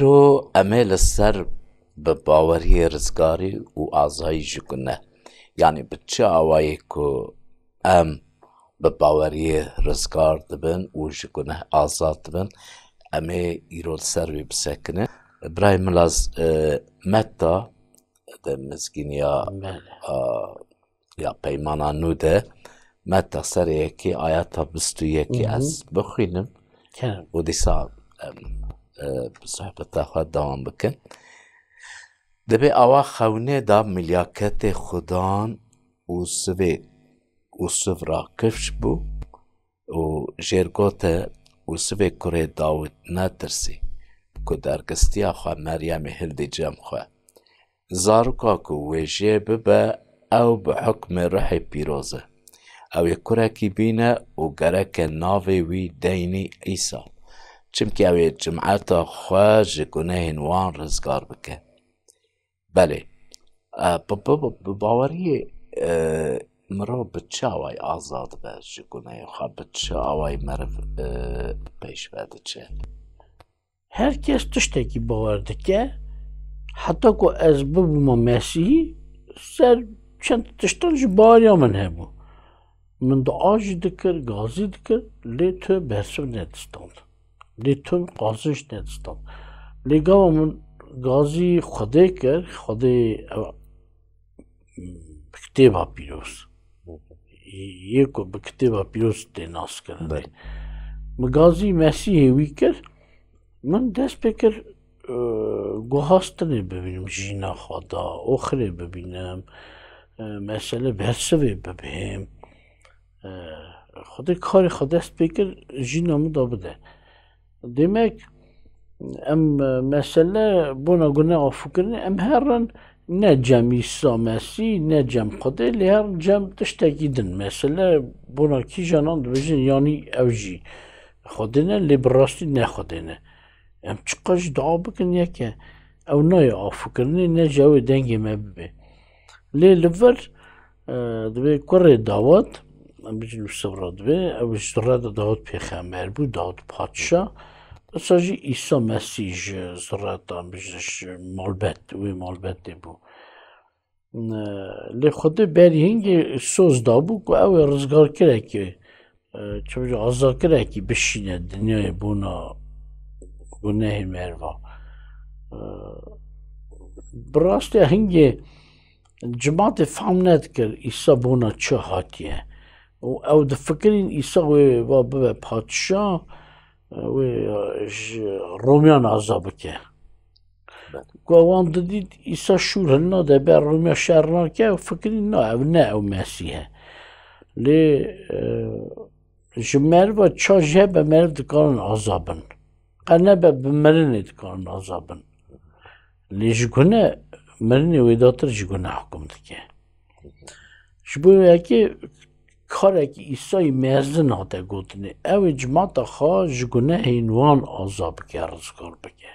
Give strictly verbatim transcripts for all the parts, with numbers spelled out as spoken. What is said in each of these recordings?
Îro em ê li ser bi baweriyê rizgarî û azayî ji gune, yanî bi çi awayî ku em bi baweriyê rizgar dibin û ji guneh azad dibin, em ê îro li ser wî bisekinin. Birayê Milaz, e, Metta di mizgîniya, Belê. a, ya Peymana Nû de, Metta serê yekê ayeta bîst û yekê Hı hı. ez bixwînim Kerem. û dîsa em, e, sohbeta xwe dewam bikin. Dibê awa xewnê da milyaketê Xudan û sivê û siv ra kifş bû û jêr gote û sivê kurê Dawid netirsî ku dergistiya xwe Meryemê hildî cem xwe. Zaroka ku wê jê bibe, ew bi hukmê Ruhê Pîroz e. Ew ê kurekî bîne û gereke navê wî deynî Îsa. Çimkî ew ê cimeta xwe ji gunehên wan rizgar bike. Belê. E, bi, bi, bi, bi baweriyê, e, mirov bi çi awayî azad be ji gunehê xwe, bi çi awayî meriv, e, pêş ve diçe? Her kes tiştekî bawer dike, heta ku ez bibûma Mesîhî, ser çend tiştan ji baweriya min hebû. Min dua jî dikir, gazî dikir, lê tu bersiv nedistand. Lê tu qazinc nedistand. Lê gava min gazî Xwedê kir, Xwedê ew bi kitêba pîroz. Yê ku bi kitêba pîroz tê naskirin. Belê. Min gazî Mesîhê wî kir, min dest pê kir, e, guhastinê bibînim jîna xwe da, oxirê bibînim, e, mesele bersivê bibêm. E, Xwedê karê xwe dest pê kir, jîna min da bide. Demek, em, e, mesele bona gune afûkirinê, em herin ne cem Îsa Mesîh, ne cem Xwedê, lê herin cem tiştekî din. Mesele bona kîjanan dibêjin, yanî ew jî Xwedê ne, lê bi rastî ne Xwedê ne. Em çiqas jî dua bikin yeke, ew nayê afûkirinê, ne ji ew ê dengê me bibê. Lê li vir, e, divê kurê Dawid, em bijîn wisa re divê, ew ji zureta Dawid pêxember bû, Dawid padşa. Wisa jî Îsa Mesîh ji zureta, em bijîn ji malbet, wê malbetê bû. E, lê Xwedê berî hingê soz dabû ku ew ê rizgarkirekê, e, çi bêje, azadkirekî bişîne dinyayê bona gunehê merva. E, bi rastî hingê cimatê fehm nedikir Îsa bona çi hatiye. Û ew difikirîn Îsa wê va bibe padşa, wê ji Romyan aza bike. Belê. Ku wan didît Îsa şûr hilnade ber Romya şer nake, ew fikirîn na, ew ne ew Mesîh e. Lê, e, ji meriva ça jê hebe meriv dikarin aza bin. Qe nebe bi mirinê dikarin aza bin. Lê ji gune mirinê wêdatir ji gune hukm dike. Ji bo yekê karekî Îsayî mezin hate gotinê. Ew ê cimata xwe ji gunehên wan aza bike, rizgar bike.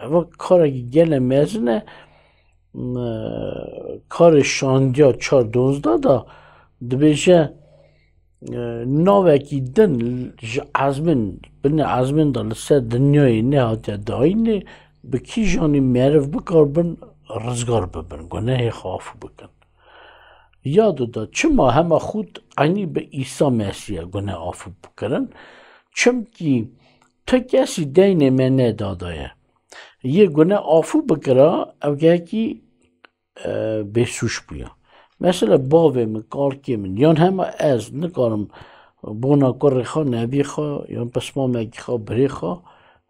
Ev karekî gele mezin e. M-, karê şandiya çar donzdeh de dibêje, e, navekî din ji ezmên, binê ezmên de li ser dinyayê nehatiye dayînê, bi kîjanî meriv bikarbin rizgar bibin, gunehê xwe afû bikin. Ya du de, çima hema xût eynî bi Îsa Mesîh e gune afû bikirin? Çimkî tu kesî deynê me nedadaye. Yê gune afû bikira, ew yekî, e, bêsûc bûya. Mesela bavê min, kalkê min, yan hema ez nikarim bona kurê xwe, nevî xwe, yan pismamekî xwe, birê xwe,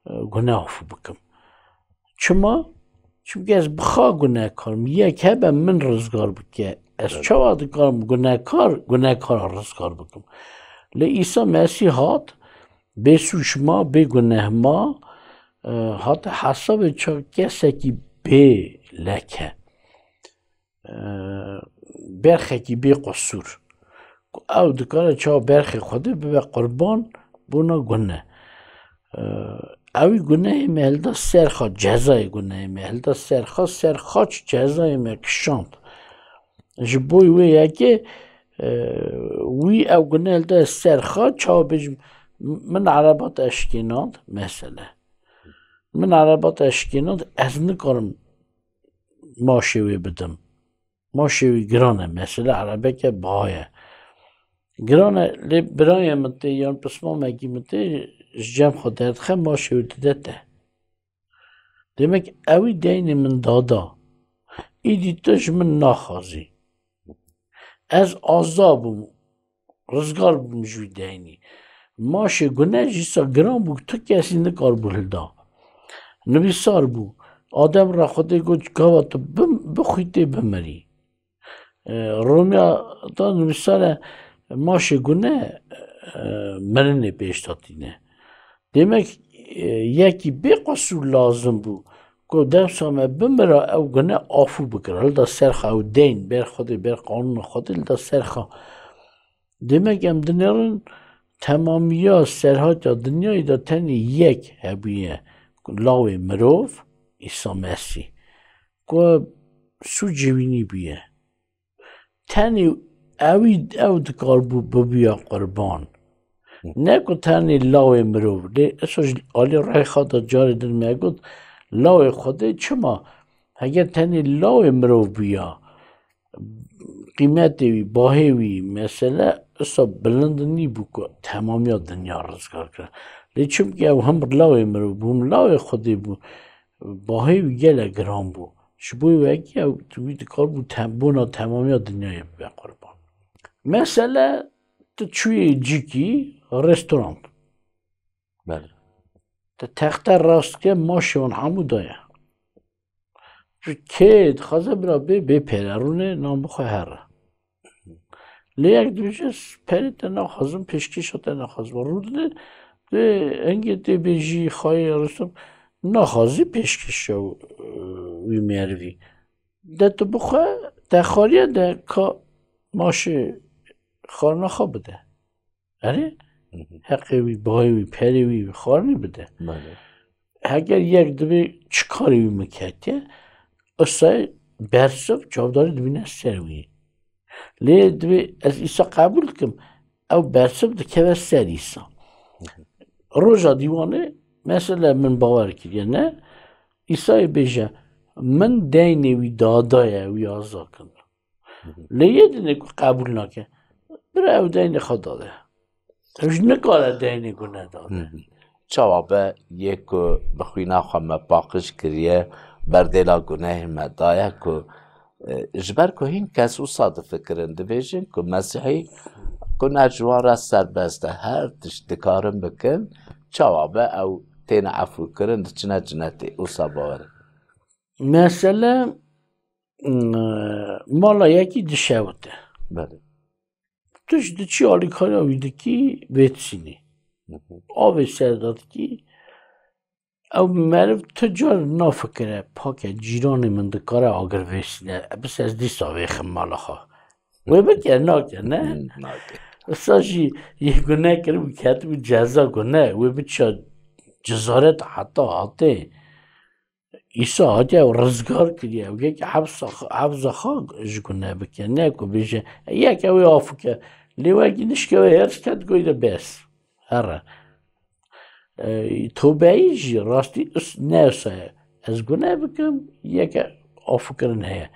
e, gune afû bikim. Çima? Çimkî ez bi xwe gunehkar im. Yek hebe min rizgar bike. Ez Evet. çawa dikarim gunehkar, gunehkara rizgar bikim? Lê Îsa Mesîh hat, bêsûc ma, bêguneh ma, e, hate hesabê ça kesekî bê leke. E, berxekî bê qusûr. Ku ew dikare çawa berxê Xwedê bibe qurban bona guneh. E, ewî gunehê me hilda ser xwe, cezayê gunehê me hilda ser xwe, ser xaç cezayê me kişand. Ji bo wê yekê, e, wî ew guneh hilda ser xwe, çawa bêjim, min ereba te eşkênand, mesele. Min ereba te şikêna, ez nikarim maşê wê bidim. Maşê wî giran e, mesele erebeke biha ye. Giran e, lê birayê min tê yan pismamekî min tê ji cem xwe derdixe, maşê wî dide te. Demek ewî deynê min dada. Îdî tu ji min naxwazî. Ez aza bûm, rizgar bûm ji wî deynî. Maşê gune jî sa giran bû, tu kesî nikaribû hilda. Nivîsar bû. Adem re Xwedê got, gava tu bim-, bixwîtê bimirî. E, Romiya da nivîsar e, maşê gune, e, mirinê pêş de tîne. Demek, e, yekî bê qesûr lazim bû ku demsa me bimira ew gune afû bikira. Hilda serxa ew deyn, ber Xwedê, ber qanûna Xwedê, hilda serxa. Demek em dinêrin temamiya serhatiya dinyayê de tenê yek hebûye, lawê mirov, Îsa Mesîh, ku sûcê wî nîbûye. Tenê ewî, ew dikaribû bibûya qurban. Ne ku tenê lawê mirov. Lê eso ji alî rehê xwe de carê din me got, lawê Xwedê çima? Heger tenê lawê mirov bûya, qîmetê wî, bahê wî, mesele, isa bilind nîbû ku temamiya dinya rizgar kir. Lê çimkî ew him lawê mirov bû, him lawê Xwedê bû, bahê wî gelek giran bû. Ji bo wekî ew wî dikaribû tem-, bona temamiya dinyayê bibe qurban. Mesele, tu çûyê cîkî, restoran. Belê. Tu texte rast ke, maşê wan hemû daye. Tu kê dixwaze bira bê, bê pere rûnê, nan bixwe here. Lê yek dibêje, perê te naxwazim, pêşkêşa te naxwazim. Rûdine, dê hingê tê bêjî, xayê ristim, naxwazî pêşkêşa, e, wî merivî. De tu bixwe, te xwariye de ka maşê xwarina xwe bide. Erê? Hı hı. Heqê wî, bahê wî, perê wî, xwarinê bide. Belê. Heger yek dibê çi karê wî min ketiye, isayê bersiv çavdarî dibîne ser wî. Lê dibê ez îsa qebûl dikim, ew bersiv dikeve ser îsa. Roja dîwanê, mesele min bawer kiriye, ne? Îsayê bêje, min deynê wî dadaye, wî aza kin. Lê yê dinê ku qebûl nake, bira ew deynê xwe dade. Ew jî nikare deynê gune dade. Hı hı. Çawa be yê ku bi xwîna xwe me paqij kiriye, berdêla gunehê me daye ku, e, ji ber ku hîn kes wisa difikirin, dibêjin ku Mesîhî gune ji wan re serbest e, her tişt dikarin bikin, çawa be ew têne efûkirin, diçine cinetê, wisa bawer in. Mesele, mm, mala yekî dişewite. Belê. Tu ji diçî alîkariya wî dikî, vêtisînî. Hı hı. Avê ser de dikî, ew meriv tu car nafikire, pake cîranê min dikare agir vêsîne. Bis ez dîsa vêxim mala xwe. Wê bike, nake, ne? Hı, nake. Wisa jî yê gune kiribû, ketibû ceza gune. Wê biçe cezaret heta hatê. Îsa hatiye ew rizgar kiriye. Ew yek hefza, hefza xwe ji gune bike. Ne ku bêje, yek ew ê afû ke. Lê wekî nişke wê hêrs ket, goy de bes. Here. E, tobeyî jî rastî is-, ne isa ye. Ez gune bikim, yeke afûkirin heye.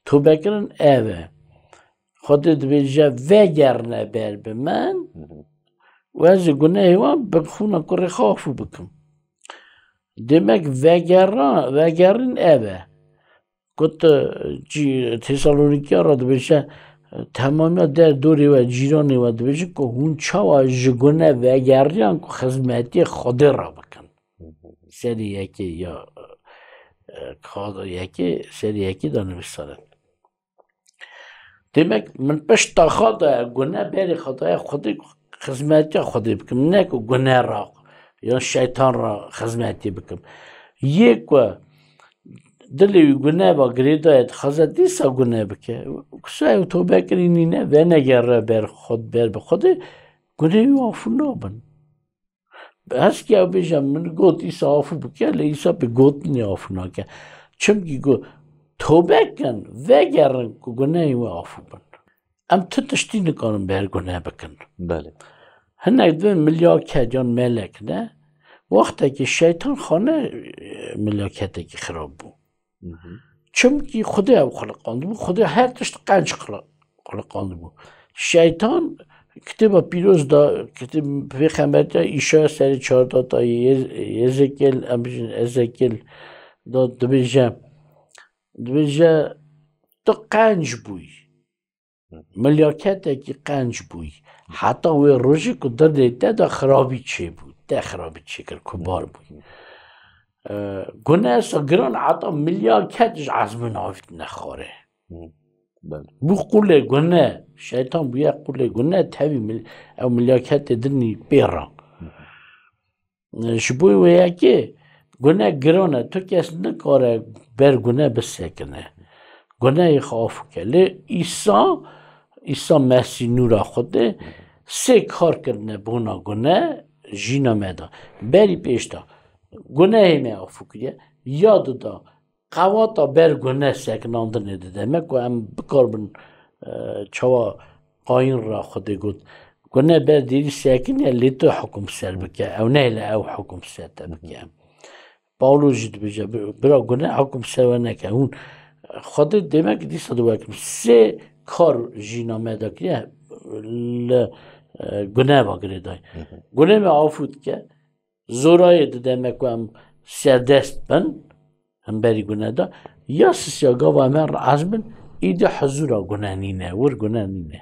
Tobekirin ev e. Xwedê dibêje, vegerine ber bi min Hı hı. û ez ê gunehê wan bi xûna kurê xwe afû bikim. Demek vegera-, vegerin ev e. Got, e, cî-, Tesalonîkiya re dibêje, e, temamiya der dorê we, cîranê we dibêje ku hûn çawa ji gune vegeriyan ku xizmetiyê Xwedê re bikin. Serê yekê ya, e, ka-, yekê, serê yekê de nivîsare. Demek min pişta xwe daye gune, berê xwe daye Xwedê, xizmetiya Xwedê bikim. Ne ku gune re, yan şeytan re xizmetî bikim. Yê ku dilê wî gune ve girêdaye, dixwaze dîsa gune bike. Kusa ew tobe kirî nîne, venegere ber xwe, ber bi Xwedê, gunehê wî afû nabin. Heskî ew bêje, min got, Îsa afû bike, lê Îsa bi gotinê afû nake. Çimkî got, tobe kin, vegerin ku gunehên we afû bin. Em ti tiştî nikarin ber gune bikin. Belê. Hinek dibin milya ked yan melek ne, Wextekî şeytan xane, e, milaketekî xirab bû. Hı hı. Çimkî Xwedê ew xiliqandibû, Xwedê her tişt qenc xili-, xiliqandibû. Şeytan kitêba pîroz da, kitêb pêxember da, Îşaya serê çardeh da, Yez-, Yezekêl, em bijin Ezekêl da dibêje, dibêje, tu qenc bûyî. Milyaketekî qenc bûyî. Heta wê rojê ku derdê te de xirabî çêbû. Te xirabî çêkir ku bar bûyî. E, gune esa giran heta milyaket ji ezmên avîtine xwarê. Hı. Belê. Bû qulê gune. Şeytan bûye qulê gune, tevî mil-, ew milyaketê dinî pê re. Hı. Ji bo wê yekê gune giran e. Tu kes nikare ber gune bisekine. Guneyê xwe afû ke. Lê Îsa, Îsa Mesîh nûra Xwedê sê kar kirine bona gune jîna me de. Berî pêş de gunehê me afû kiriye. Ya dida qewata ber gune sekinandinê dide me ku em bikaribin, e, çawa Qayîn ra Xwedê got, gune ber dêrî sekiniye lê tu hukum ser bike, ew nehêle ew hukum ser te bike. Pawlo jî dibêje, bi-, bira gune hukum ser we neke. Hûn Xwedê demek dîsa di wekin sê kar jîna me de kiriye li, e, gune ve girêdayî. Hı hı. Gune me afû dike, zorayê dide me ku em serdest bin, hemberî gune de, ya sisiya gava em her ez bin, îdî huzûra gune nîne, wir gune nîne.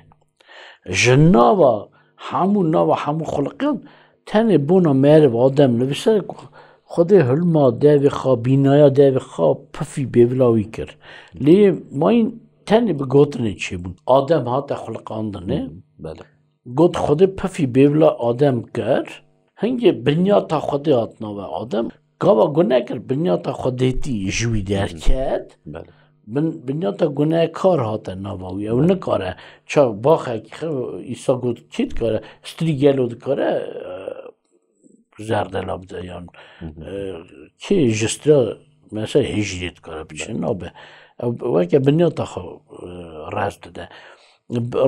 Ji nava hemû, nava hemû xuliqan tenê bona meriv Adem li vî ser ku Xwedê hilma devê xwe, bînaya devê xwe pifî bêvila wî kir. Lê mayîn tenê bi gotinê çêbûn. Adem hate xuliqandinê. Belê. Got, Xwedê pifî bêvila Adem kir, hingê binyata Xwedê hat nava Adem. Gava gune kir, binyata Xwedêtî ji wî derket. Belê. Bin-, binyata gunekar hate nava wî. Ew Belê. Nikare ça baxekî xe-, Îsa got, kê dikare? Strî gelo dikare, e, zerdela bide yan, Hı hı. e, kê ji stra mesela hêjîrê dikare biçe? Belê. Nabe. Ew weke binyata xwe, e, rez dide.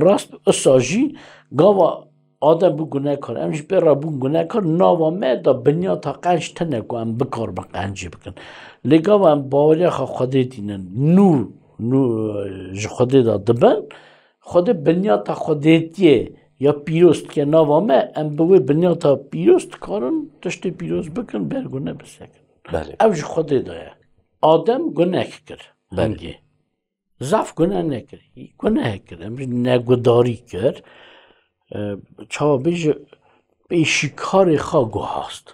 Rast isa jî gava Adem bû gunekar, em jî pê re bûn gunekar, nava me da binyata qenc tine ku em bikaribin qencî bikin. Lê gava em baweriya xwe Xwedê tînin, nûr, nûr, e, ji Xwedê da dibin, Xwedê binyata Xwedêtiyê ya pîroz dike nava me, em bi wê binyata pîroz dikarin tiştê pîroz bikin, ber gune bisekin. Belê. Ew ji Xwedê de ye. Adem gunek kir. Belê. Hingê. Zaf gune nekir. Gune kir. Em jî negudarî kir. E, çawa bêje, pêşîkarê xwe guhast.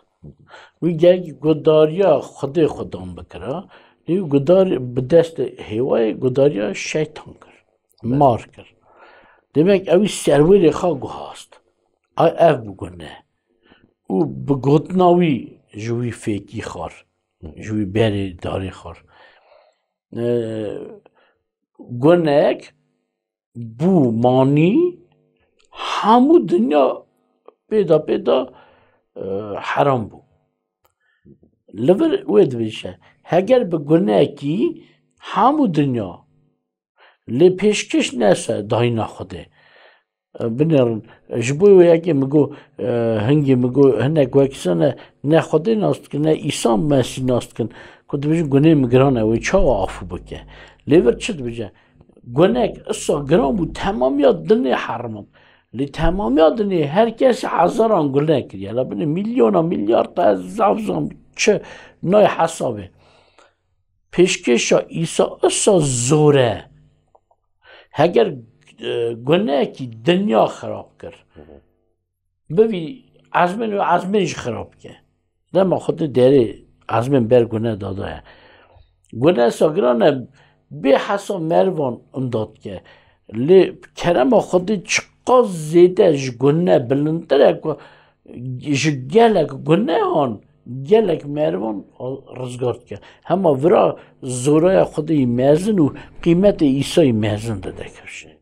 Wî gerek gudariya Xwedê xwe dan bikira. Lê wî gudar bi destê hêwayê gudariya şeytan kir. Belê. Mar kir. Demek ewî serwêrê xwe guhast. Ay ev bû gune. Û bi gotina wî ji wî fêkî xwar. Ji wî berê darê xwar. E, gunek bû manî, hemû dinya pêda pêda, e, heram bû. Li vir wê dibêje, heger bi gunekî hemû dinya, lê pêşkêş nese dayîna Xwedê. E, binêrin. Ji bo wê yekê min got, e, hingê min got, hinek wekî sene ne Xwedê nas dikin, ne Îsa Mesîh nas dikin. Ku dibêjin gunê min giran e, wê çawa afû bike? Lê vir çi dibêje? Gunek isa giran bû, temamiya dinê herimand. Lê temamiya dinê her kesî hezaran gune kiriye. La binê milyona, milyarda, ez zaf zam çi nayê hesabê. Pêşkêşa Îsa isa zor e. Heger, e, gunekî dinya xirab kir, Hı hı. bivî ezmên û ezmên jî xirab bike. Dema Xwedê derê ezmên ber gune dadaye. Gune isa giran e, bê hesab merivan imdad dike. Lê kerema Xwedê çiqas zêde ji gune bilindtir e ku ji gelek gunehan gelek merivan rizgar dike. Hema vira zoraya Xwedê yî mezin û qîmetê Îsayî mezin dide kevşê.